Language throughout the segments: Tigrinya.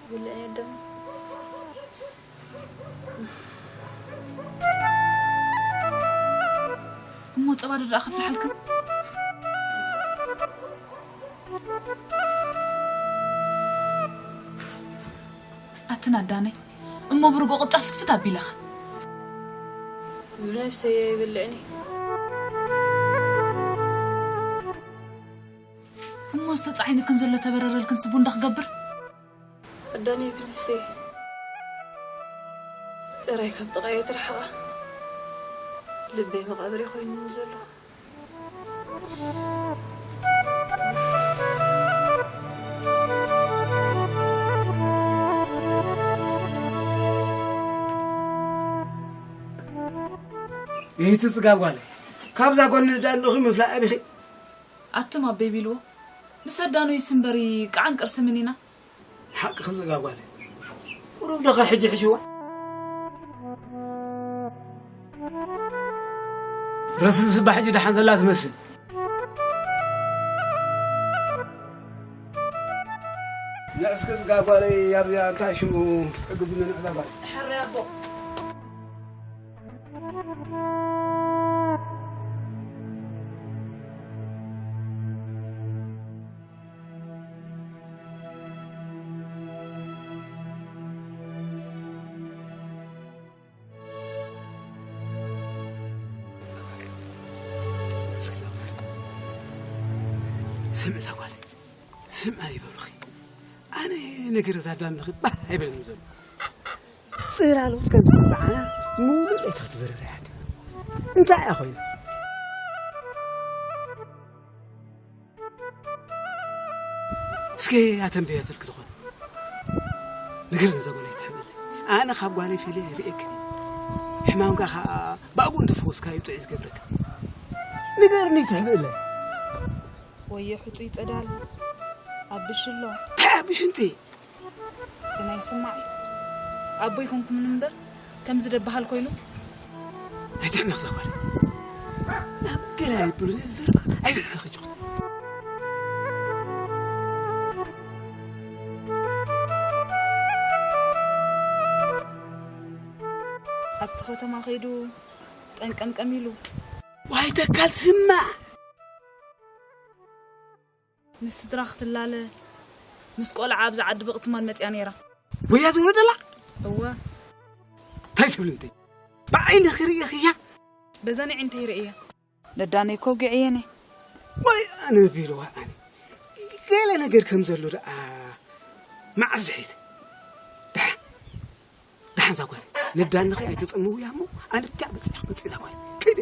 ብልዕ የደም። እሞ ጸባ ዶ ደኣ ከፍልሓልክን? ኣትን ኣዳነይ፣ እሞ ብርጎ ቅጫ ፍትፍት ኣቢለኽ። ብነፍሰይ ኣይበልዕን እየ። እሞ ዝተጻዒንክን ዘሎ ተበረረልክን ስቡ እንዳ ክገብር? ኣዳነይ ብነፍሰይ ጥራይ ካብ ጥቓይ ኣይትርሓቓ። ልበይ መቓብር ኮይኑኒ ዘሎ። ይህቲ ጽጋብ ጓለ ካብዛ ጎኒ ዳንዱኺ ምፍላጥ ኣቢኺ። ኣትም ኣበይ ቢልዎ? ምስ ኣዳኖይስ እምበሪ ቃዕን ቅርስምን ኢና። ሓቂ ክዝጋ ጓል። ቁሩብ ደኸ ሕጂ ሕሽዋ። ረስንስባ ሕጂ ደሓን ዘላ ትመስል። ንዕስኪ ዝጋ ጓለይ ኣብዚኣ እንታይ ሽሙ ሕግዝኒ ንዕዛ ጓል። ሕራይ ኣቦ። ስምዒ እዛ ጓለይ፣ ስምዒ ይበሉኺ። ኣነ ነገር እዛ ዳምለኺ ባህ ኣይበለኒ ዘሎ። ጽላሎት ከም ዝጸዓና ሙሉእ ለይታ ትበርር እያ። እንታይ እያ ኮይና? እስከ ኣተንብየትልክ ዝኾነ ንገርኒ ዘጎናይ ትሕብለ። ኣነ ካብ ጓለይ ፈልየ ኣይርእየክን። ሕማምካ ኸዓ ብኣግኡ እንተፈወስካዩ ጥዑይ ዝገብረካ። ንገርኒ ትሕብለ። ወዮ ሕጹይ ጸዳል ኣብሽሎ። እንታይ ኣብሽ እንተ? ግን ኣይስማዕ እዩ። ኣቦይ ኮንኩምን እምበር ከምዚ ደበሃል ኮይኑ። ኣይትሕመቕ እዛ ጓል። ናብ ገለ ኣይብሉን ዘረባ ኣይትሕመቕ እጅኹ። ኣብቲ ከተማ ከይዱ ጠንቀምቀም ኢሉ። ዋይ ተካል ስማዕ። ምስ ስድራ ክትላለ ምስ ቆልዓ ኣብዛ ዓዲ ብቕትማን መጽያ ነይራ። ወያ ዝወደላ? እወ። እንታይ ትብል እንተ? ብዓይኒ ክርእኽያ? በዛ ንዒ እንታይ ርእየ? ነዳነይ እኮ ውግዕየነ። ወይ ኣነ ቢልዋ ኣነ። ገለ ነገር ከም ዘሎ ደኣ መዓስ ዝሒተ? ደሓን። ደሓን እዛ ጓል። ነዳንኺ ኣይተጸምውያ እሞ ኣነ ብቻ በጺሕ መጽእ እዛ ጓል። ከይደ።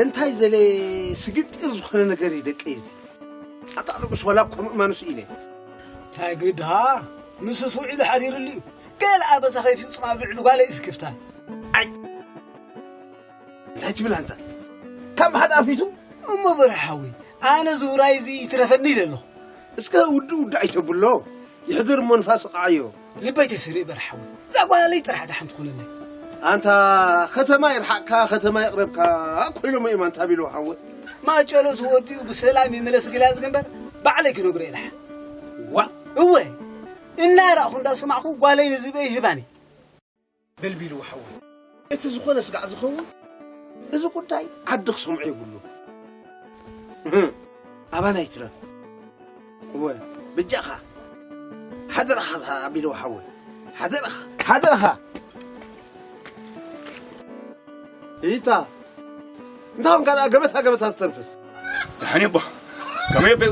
እንታይ ዘለ ስግጥር ዝኾነ ነገር እዩ ደቀይ እዚ። ኣታ ርጉስ ዋላ እኮ ምእማኑስ ኢለ። እንታይ ግዳ ንሱስ ውዒሉ ሓዲሩሉ እዩ። ገለ ኣበሳ ከይፍጽም ኣብ ልዕሊ ጓለይ ዝክፍታ። ኣይ እንታይ ትብል ኣንታ? ካብ ሓዳር ፊቱ? እሞ በርሓዊ ኣነ ዝውራይ እዚ ይትረፈኒ ኢለ ኣለኹ። እስከ ውድ ውድ ኣይተብሎ። ይሕድር እሞ ንፋስ ቃዓዮ። ልበይ ተሰሪኡ በርሓዊ እዛ ጓለይ ጥራሕ ደሓን ትኾነለይ። ኣንታ ከተማ ይርሓቕካ ከተማ ይቕረብካ እኮ ኢሎም እዮም ኣንታ ቢሉ ሓወ። ማጨሎ ዝወዲኡ ብሰላም ይመለስ ግላዝ ግንበር ባዕለይ ክነግሮ ኢልሓ። ዋ እወ እናረኣኹ እንዳሰማዕኹ ጓለይ ንዝብኢ ይህባኒ። በልቢሉ ሓወይ፣ እቲ ዝኾነ ስጋዕ ዝኸውን፣ እዚ ጉዳይ ዓዲ ክሰምዖ የብሉ። ኣባና ይትረፍ። እወ፣ ብጃኻ ሓደራኻ፣ ኣቢሉ ሓወይ፣ ሓደራኻ፣ ሓደራኻ። ኢታ እንታይ ኾንካ ደኣ ገበታ ገበታ ትተንፍስ? ደሓን እባ። ከመይ ኣበይ፣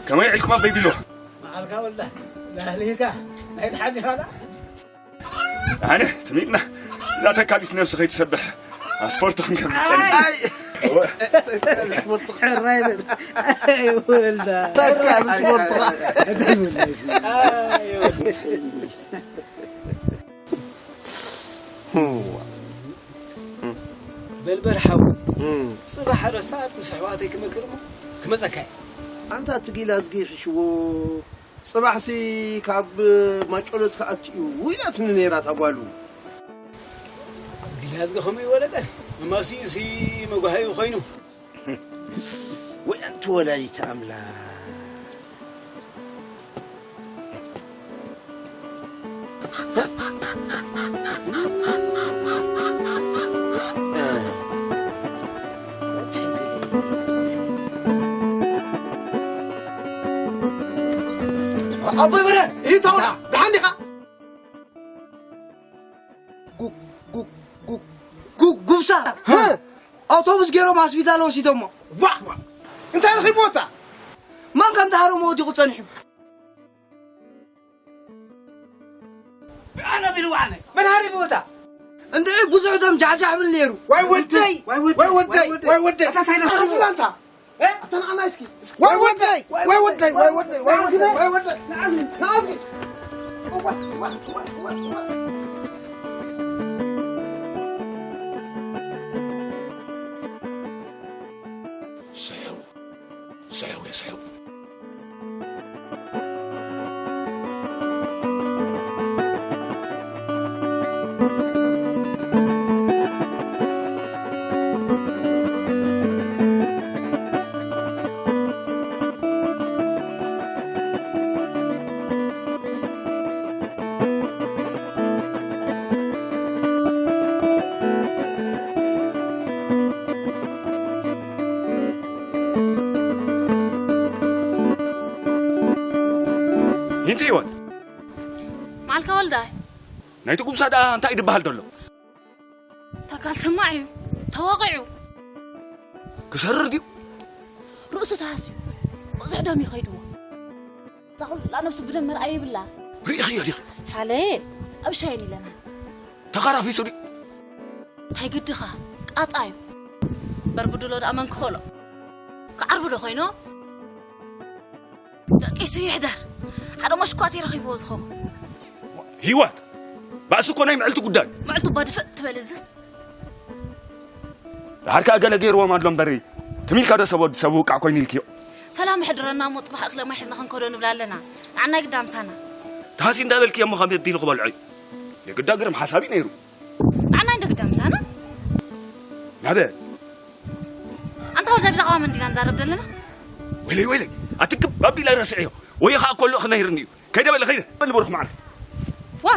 ከመይ ዒልኩም ኣበይ ቢልዋ? መዓልካ ወላ ላህሊካ ናይ ደሓን ኢኻ ደኣ? ኣነ ትሚትና እዛ ተካሊት ነብሲ ከይትሰብሕ ኣስፖርት ክንገብር ጸኒሕና። ኣይ! እወ። ሕራይ በል። ኣይ ወልዳ። ተካሊት ስፖርት። ኣይ ወልዳ። በልበል ሓው፣ እም። ጽባሕ ረፋድ ምስ ኣሕዋተይ ክመክር እሞ ክመጸካ እየ። ኣንታ እቲ ጊላ እዝጊ ይሕሽዎ፣ ጽባሕሲ ካብ ማጨሎት ክኣቱ እዩ ኢላትኒ ነይራ እታ ጓሉ። ጊላ እዝጊ ከምኡ ይወለደ፣ መማስዩሲ መጓሃዩ ኮይኑ። ወይ ኣንቲ ወላዲተ ኣምላኽ። ኣቦይ በረ፣ ይታወራ፣ ደሓን ዲኻ? ጉ-፣ ጉ-፣ ጉ-፣ ጉ-፣ ጉብሳ። ሀ? ኣውቶቡስ ገይሮም ኣስቢታል ወሲዶሞ። ዋ! እንታይ ረኺብዎ እታ? መን ከም ዝሃረሞ ወዲቑ ጸኒሑ። ኣነ ቢሉ ዋዕነ። መን ሃሪብዎ እታ? እንድዒ ብዙሕ ደም ጃሕጃሕ ብል ነይሩ። ዋይ ወደይ! ዋይ ወደይ! ዋይ ወደይ! ዋይ ወደይ! ኣታ እንታይ ረኺብዎ? ኣታ እንታይ እ? ኣታ ንዓና እስኪ። ዋይ ወደይ! ዋይ ወደይ! ዋይ ወደይ! ዋይ ወደይ! ዋይ ወደይ! ንዓዚ! ንዓዚ! እዋ! እዋ! እዋ! እዋ! እዋ! ስሕው! ስሕው! ስሕው! ይንቲ ህይወት። ማልካ ወልዳይ። ናይቲ ጉብሳ ደኣ እንታይ ድበሃል ዘሎ? ተካል ስማዕ እዩ። ተዋቒዑ። ክሰርር ድዩ? ርእሱ ተሃስዩ። ብዙሕ ደም ይኸይድዎ። እዛ ኩላ ነብሱ ብደም መርኣይ ይብላ። ርኢኽዮ ዲኺ? ፋለ፣ ኣብ ሻይን ኢለና። ተኻራፊሱ ድዩ? እንታይ ግድኻ? ቃጣ እዩ። በርብድሎ ደኣ መን ክኸሎ? ክዓርብዶ ኮይኖ? ደቂሱ ይሕደር። ሓደ መሽኳት ይረኺብዎ ዝኸውን። ህይወት፣ ባእሲ እኮ ናይ ምዕልቲ ጉዳይ። ምዕልቱ እባ ድፍእ ትበል እዝስ። ደሓር ከኣ ገለ ገይርዎም ኣሎ እምበሪ፣ ትም ኢልካ ዶ ሰብ ወዲ ሰብ ውቃዕ ኮይኑ ኢልክዮ? ሰላም ይሕድረና እሞ ጽባሕ እኽለ ማይ ሒዝና ክንከዶ ንብል ኣለና። ንዓና ግዳ ምሳና። ታሲ እንዳበልክዮ እሞ ከመይ ኣቢሉ ክበልዖ እዩ? የግዳ ግርም ሓሳብ እዩ ነይሩ። ንዓና እንደ ግዳ ምሳና። ናበ? ኣንታ ወልዳ ብዛዕባ መን ዲና ንዛረብ ዘለና? ወይለይ፣ ወይለይ፣ ኣትክብ ኣቢላ ረስዕዮ። ወይ ኸኣ ኮሎ ክነይርኒ እዩ። ከይደ በለ፣ ከይደ። በል ብሩኽ መዓልቲ። ዋ!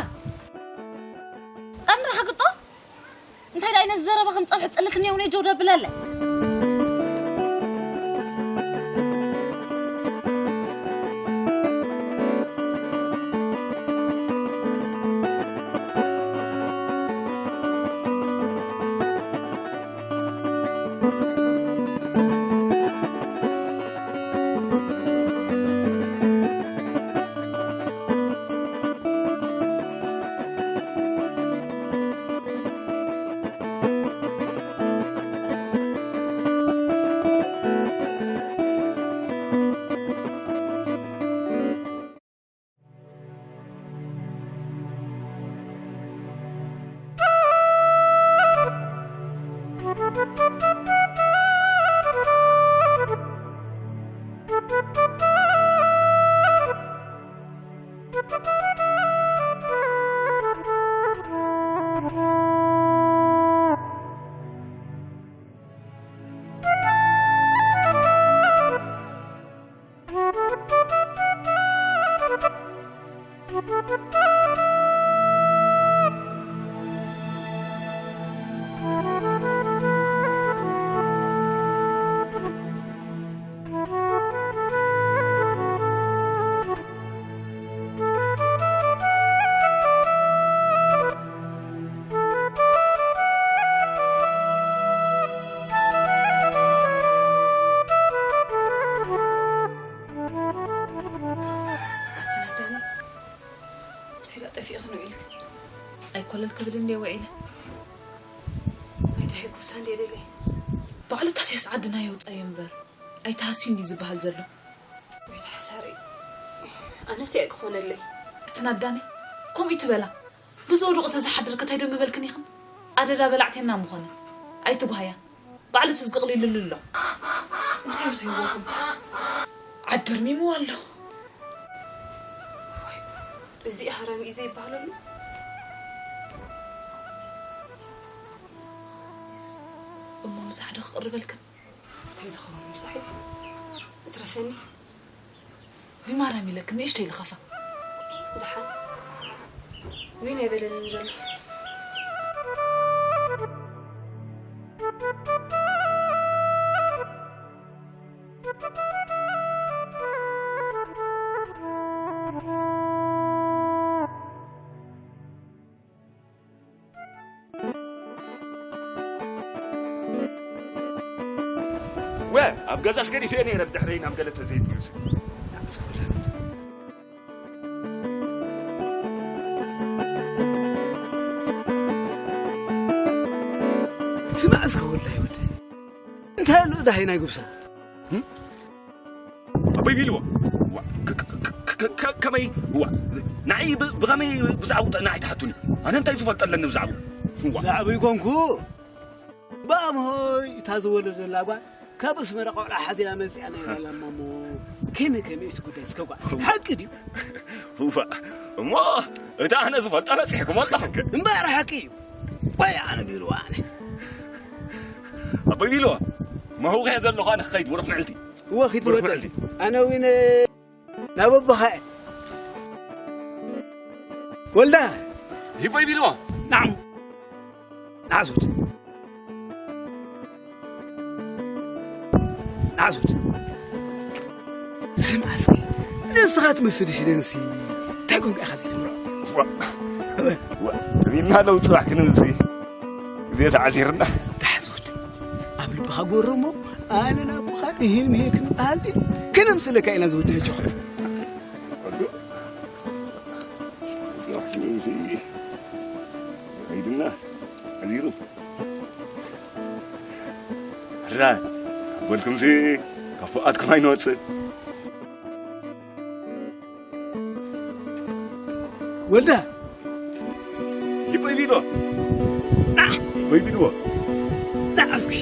ጠንራ ሓግጦ? እንታይ ደኣ ዓይነት ዘረባ ከም ጸብሒ ጽልት እኒኦ ነይ ጆው ደብለለ። ኣይኮለል ክብል እንዴ ውዒለ። ኣይዳሂ ጉብሳ እንዴ ደለይ። ባዕሉ ታቴስ ዓድና የውፃዮ እምበር ኣይተሃስዩ እንዲ ዝበሃል ዘሎ። ወይ ተሓሳሪ። ኣነስ እያ ክኾነለይ። እትናዳኒ ከምኡ ትበላ። ብዝወደቑ ተዝሓድር ከታይ ደምበልክን ኢኽን? ኣደዳ በላዕቴና ምኾነ። ኣይትጓሃያ። ባዕሉ ትዝግቕሊሉሉ ኣሎ። እንታይ ኸይወኹም? ዓደር ሚምዋ ኣሎ። እዚ ሃራሚ እዩ ዘይበሃለሉ። እሞ ምሳሕ ዶ ክቕርበልክን? እንታይ ዝኸውን ምሳሕ እዩ? እትረፈኒ። ብማርያም ኢለክን ንእሽተይ ልኸፋ። ደሓን። ዊን ኣይበለንን ዘሎ። ወ ኣብ ገዛስ ገዲፈ ነይረ ብድሕረይ ናብ ገለ ተዘይድልዩስ። ስማዕ እስከ ወላሂ ወደ እንታይ ኣሎ ዳሂ ናይ ጉብሳ? ኣቦይ ቢልዎ። ዋ፣ ከ-፣ ከ-፣ ከ-፣ ከ-፣ ከ-፣ ከመይ? ዋ፣ ንዓይ ብ-፣ ብኸመይ ብዛዕባኡ ጥዕና ኣይትሓቱኒ? ኣነ እንታይ ዝፈልጦ ኣለኒ ብዛዕባኡ? ዋ። ብዛዕባኡ ይኮንኩ። ባምሆይ፣ እታ ዝወለደላ ጓል ካብ ኣስመራ ቆልዓ ሓዚላ መጺኣ ነይራ ኣላ ማሞ። ከመይ ከመይ እቲ ጉዳይ እስከ ጓል? ሓቂ ድዩ? ዋ፣ እሞ እታ ኣነ ዝፈልጦ በጺሕኩም ኣለኹም። እምበር ሓቂ እዩ። ወይ ኣነ ቢልዋ ኣነ። ኣቦይ ቢልዎ፣ መህውኸ ዘለኹ ኣነ ክኸይድ ብሩኽ ምዕልቲ። እወ፣ ኪድ ብሩኽ ዝወደል። ምዕልቲ። ኣነ እውን ናብ ኣቦኻ እየ። ወልዳ። ይቦይ ቢልዎ። ናዓም። ናዕዙት። ናዕዙት። ስምዓ እስኪ፣ ንስኻ ትመስል ሽደንሲ፣ እንታይ ኮንካ ኢኻ ዘይትምርዖ? ዋ። እወ። ዋ። ሪና ለው ጽባሕ ክንብል እዚ ግዜ ተዓዚርና። ዳሕዙት። ኣብ ልብኻ ጎሮ እሞ፣ ኣነ ናብኻ እሂን ምሂን ክንበሃል ድዩ? ክነምስለካ ኢና ዝወዲ ኣጆኻ። ጽባሕ ክንብል እዚ ከይድና ሓዚሩ። ሕራይ፣ ካብ በልኩምሲ ካብ ፍቓድኩም ኣይንወጽእ። ወልዳ! ይቦይ ቢልዎ። ና! ይቦይ ቢልዎ። ና እስኪ።